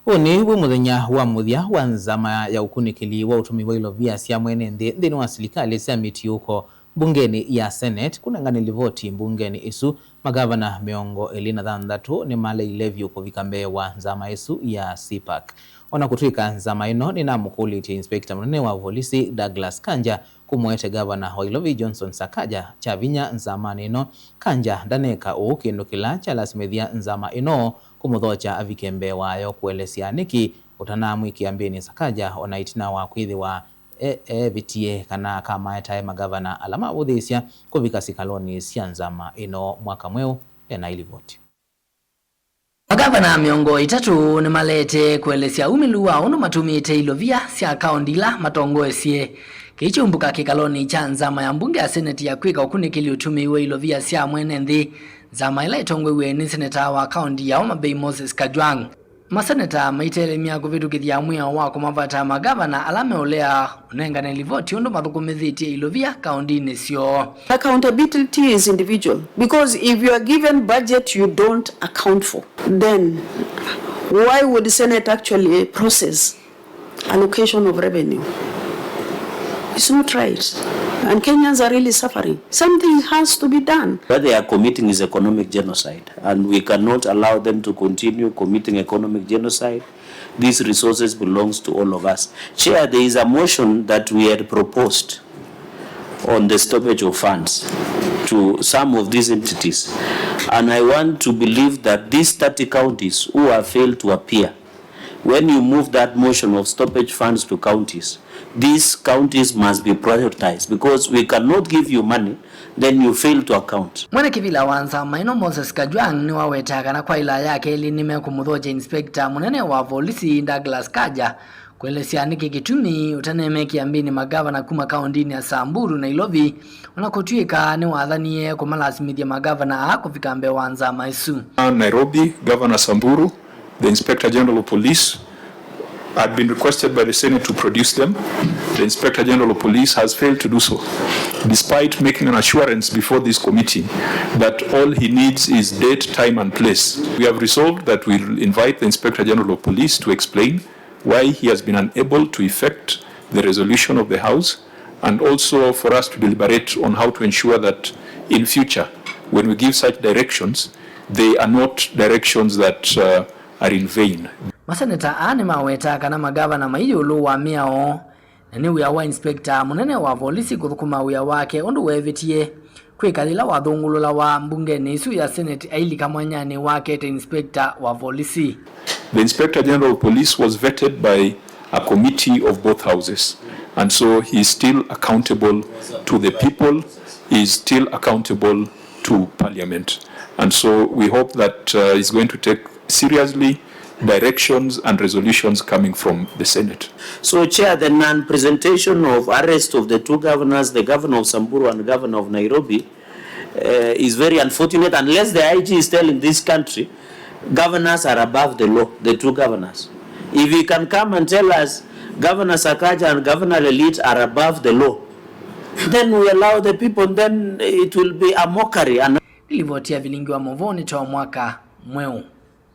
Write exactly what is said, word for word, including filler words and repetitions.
Ũnĩ wĩ mũthenya wa mũthya wa nzama ya ũkunĩkĩli wa ũtũmĩi wa ilovia sya mwene nthĩ nthĩnĩ wa silikalĩ sya mĩtiũko mbungenĩ ya Senate kũnengane livoti mbungenĩ ĩsu. Magavana mĩongo ĩlĩ na thanthatũ nĩmaleile vyũ kũvika mbee wa nzama ĩsu ya CPAC. O na kũtw'ĩka nzama ĩno nĩnamũkũlĩtye inspector mũnene wa volisi Douglas Kanja kũmũete gavana wa Ilovi Johnson Sakaja kya vinya nzamanĩ ĩno. Kanja ndaneka ũu kĩndũ kĩla kyalasimĩthya nzama ĩno kũmũthokya avike mbee wayo kũelesya nĩkĩ ũtanamwĩkĩa mbĩnĩ Sakaja o na ĩtina wa kwĩthĩwa e- eevĩtie kana akamaetae magavana ala mavũthĩĩsya kũvika sikalonĩ sya nzama ĩno mwaka mweũ. Ena ilivoti. Magavana mĩongo ĩtatũ nĩmalete kũelesya umĩlu wa ũndũ matũmĩĩte ilovia sya kaũndi ila matongoesye, kĩikyũmbũka kĩkalonĩ kya nzama ya mbunge ya seneti ya kwĩka ũkunĩkĩli ũtũmĩi wa ilovia sya mwene nthĩ, nzama ĩla ĩtongoew'e nĩ seneta wa kaũndi ya Homa Bay Moses Kajwang'. Maseneta maitelemya kũvĩtũkĩthya mwĩao wa kũmavata magavana ala meũlea ũnengane livoti ũndũ mathũkũmĩthĩtye ilovia kaũndinĩ syoo. Accountability is individual, because if you are given budget you don't account for, then why would Senate actually process allocation of revenue? It's not right. And Kenyans are really suffering. Something has to be done. What they are committing is economic genocide, and we cannot allow them to continue committing economic genocide. These resources belongs to all of us. Chair, there is a motion that we had proposed on the stoppage of funds to some of these entities, and I want to believe that these thirty counties who have failed to appear, when you move that motion of stoppage funds to counties, these counties must be prioritized, because we cannot give you money then you fail to account. Mwene kĩvila wa nzama ĩno Moses Kajwang' nĩwawetaa kana kwa ĩlaa ya kelĩ nĩmekũmũthokya inspector mũnene wa volisi Douglas Kanja kũelesya nĩkĩ kĩtumi ũtanemekĩa mbĩnĩ magavana kuma kaũndinĩ ya Samburu na Ilovi, o na kũtw'ĩka nĩwathanie kũmalasimĩthya magavana aa kũvika mbee wa nzama ĩsu. Nairobi, Governor Samburu, the Inspector General of Police had been requested by the Senate to produce them. The Inspector General of Police has failed to do so, despite making an assurance before this committee that all he needs is date, time, and place. We have resolved that we'll invite the Inspector General of Police to explain why he has been unable to effect the resolution of the House, and also for us to deliberate on how to ensure that in future, when we give such directions, they are not directions that, uh, are in vain. Maseneta aa nĩmawetaa kana magavana mai ĩũlũ wa mĩao, na nĩ wĩa wa inspector mũnene wa volisi kũthũkũma wĩa wake ũndũ weevĩtie kwĩka yĩla wathũngũlũlawa mbungenĩ ĩsu ya Senate ailika mwanyanĩ wake ta inspector wa volisi. The Inspector General of Police was vetted by a committee of both houses, and so he is still accountable to the people, he is still accountable to Parliament, and so we hope that, uh, he's going to take seriously directions and resolutions coming from the Senate. So, Chair, the non-presentation of arrest of the two governors, the governor of Samburu and governor of Nairobi, uh, is very unfortunate, unless the I G is telling this country governors are above the law, the two governors. If he can come and tell us Governor Sakaja and Governor Lelit are above the law, then we allow the people, then it will be a mockery. And Livoti ya vilingi wa mũvoo nĩ ta mwaka mweũ.